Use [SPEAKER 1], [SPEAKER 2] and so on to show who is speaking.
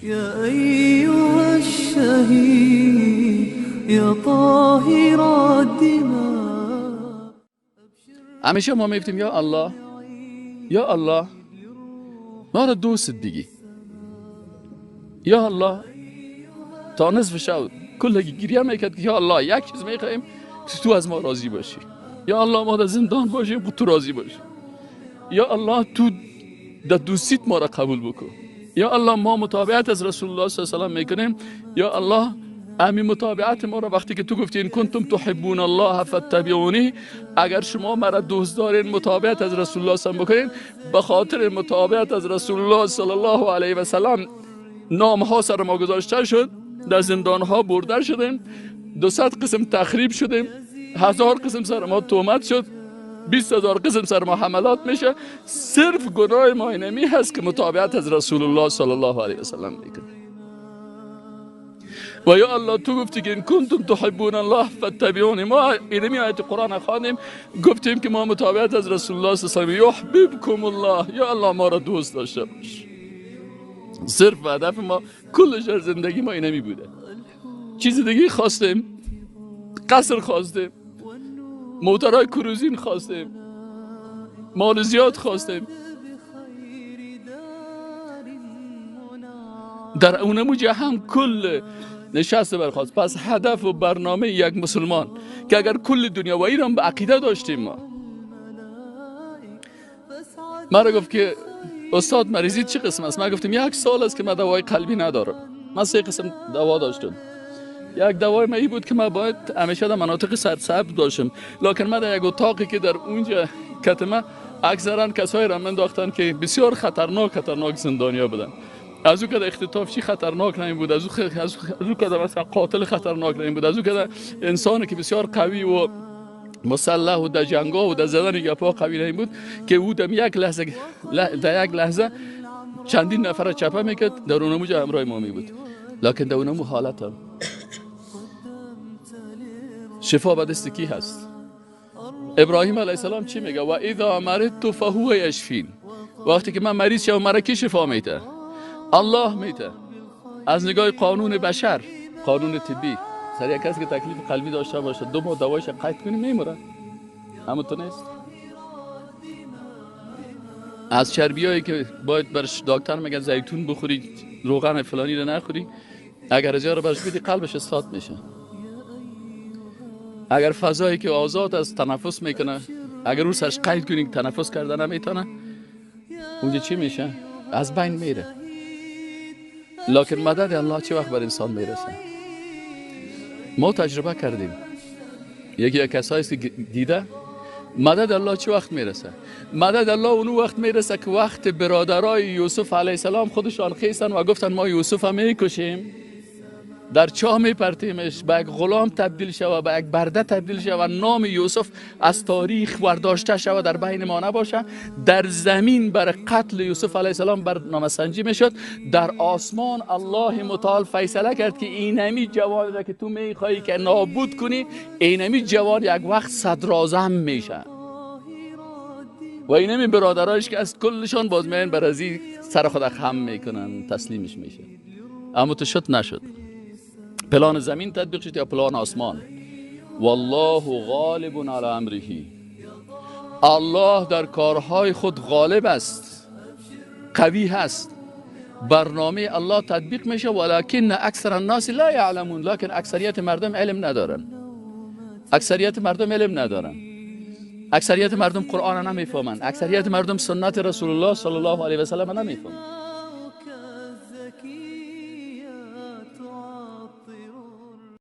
[SPEAKER 1] یا ایها الشهید یا طاهر الدماء.
[SPEAKER 2] همیشه ما میگفتیم یا الله، یا الله ما را دوست دیگی، یا الله. تا نصف شب کل گریه میکرد که یا الله یک چیز میخوایم تو از ما راضی باشی، یا الله ما در زندان باشیم تو راضی باشی، یا الله تو در دوستیت ما را قبول بکن، یا الله ما متابعت از رسول الله صلی الله علیه و سلم میکنیم، یا الله امی متابعت ما را وقتی که تو گفتی این کنتم تحبون الله فاتبعونی، اگر شما مرا دوست دارین متابعت از رسول الله صلی الله علیه و سلم بکنین، به خاطر متابعت از رسول الله صلی الله علیه و سلم نام ها سر ما گذاشته شد، در زندان ها برده شدیم، 200 قسم تخریب شدیم، 1000 قسم سر ما تهمت شد، 20,000 قسم سر ما حملات میشه. صرف گناه ما اینمی هست که متابعت از رسول الله صلی الله علیه و سلم میکنه. و یا الله تو گفتی که این کنتم تحبون الله فاتبعونی، ما اینمی آیت قرآن خواندیم، گفتیم که ما متابعت از رسول الله صلی الله علیه و سلم، یحببکم الله، یا الله ما را دوست داشته باش. صرف هدف ما کل شهر زندگی ما اینمی بوده. چیز دیگه خواستیم، قصر خواستیم، موترهای کروزین خواستیم، مال زیاد خواستیم. در اونموجه هم کل نشست برخواست. پس هدف و برنامه یک مسلمان که اگر کل دنیا و ایران به عقیده داشتیم، ما مرا گفت که استاد مریضی چه قسم است؟ من گفتیم یک سال است که من دوای قلبی ندارم. من 3 قسم دوا داشتم. یک دوای من ای بود که من باید همیشه در مناطق سرسبز باشم، لکن من در یک اتاقی که در اونجا کتمه اکثرا کسایی را من انداختن که بسیار خطرناک زندانیا بودن. از او که اختطافچی خطرناک نمی بود، از او که مثلا قاتل خطرناک نمی بود، از او که انسانی که بسیار قوی و مسلح و در جنگا و در زدن گپا قوی نمی بود که او در یک لحظه چندین نفر چپه میکرد، در اونموجه همراه ما می بود. لکن در اونمو حالت هم شفا به دست کی هست؟ ابراهیم علیه السلام چی میگه؟ و اذا مرضت فهو یشفین. وقتی که من مریض شوم مرا کی شفا میده؟ الله میده. از نگاه قانون بشر، قانون طبی، سر یک کسی که تکلیف قلبی داشته باشه 2 ماه دوایش قید کنی میموره، اما تو نیست. از چربیایی که باید برش دکتر میگه زیتون بخوری، روغن فلانی رو نخوری، اگر از یارو برش بدی قلبش استاد میشه. اگر فضایی که آزاد از تنفس میکنه، اگر او سرش قید کنی تنفس کرده نمیتونه، اونجا چی میشه؟ از بین میره. لکن مدد الله چه وقت بر انسان میرسه؟ ما تجربه کردیم. یکی از کسایی که دیده مدد الله چه وقت میرسه؟ مدد الله اونو وقت میرسه که وقت برادرای یوسف علیه السلام خودشان خیستن و گفتن ما یوسف هم میکشیم، در چاه میپرتیمش، به یک غلام تبدیل شوه، به یک برده تبدیل شوه، نام یوسف از تاریخ ورداشته شوه، در بین ما نباشه. در زمین بر قتل یوسف علیه السلام برنامه سنجی میشد، در آسمان الله متعال فیصله کرد که اینمی جوان را که تو میخوایی که نابود کنی، اینمی جوان یک وقت صدراعظم میشه و اینمی برادرایش که از کلشان باز میاین بر ازی سر خود خم میکنن، تسلیمش میشه. اما تو شد نشد. پلان زمین تطبیق شد یا پلان آسمان؟ والله غالب علی امره. الله در کارهای خود غالب است، قوی هست. برنامه الله تطبیق میشه، ولکن اکثر الناس لا یعلمون. لکن اکثریت مردم علم ندارن. اکثریت مردم علم ندارن. اکثریت مردم قرآن نمیفهمن. اکثریت مردم سنت رسول الله صلی الله علیه و سلم نمیفهمن.